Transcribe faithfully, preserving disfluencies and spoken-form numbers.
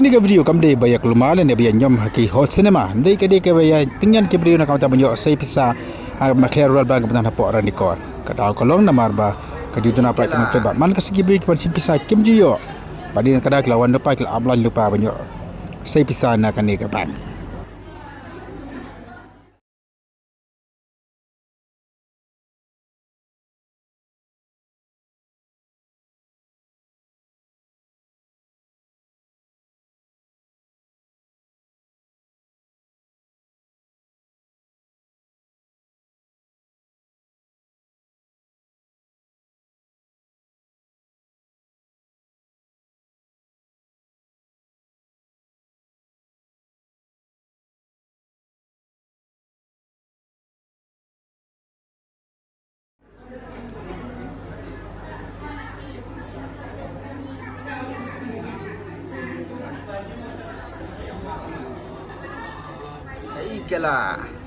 Kane ka video kam dei ba ïa kulmar lane ba ïa ñiom ha ki hall cinema. Dei ka dei kaba ïa tyngen ki briew na ka bynta ban ïoh sei pisa ha Meghalaya Rural Bank kaba don hapoh Ranikor. Ka daw ka long namar ba ka ju duna palat ka nongtrei bad man ka sngi ki briew kiban shim pisa kim ju ïoh. Bad dei na ka daw ki la wan lypa, ki la ap line lypa ban ïoh sei pisa na kane ka bank. Ikela.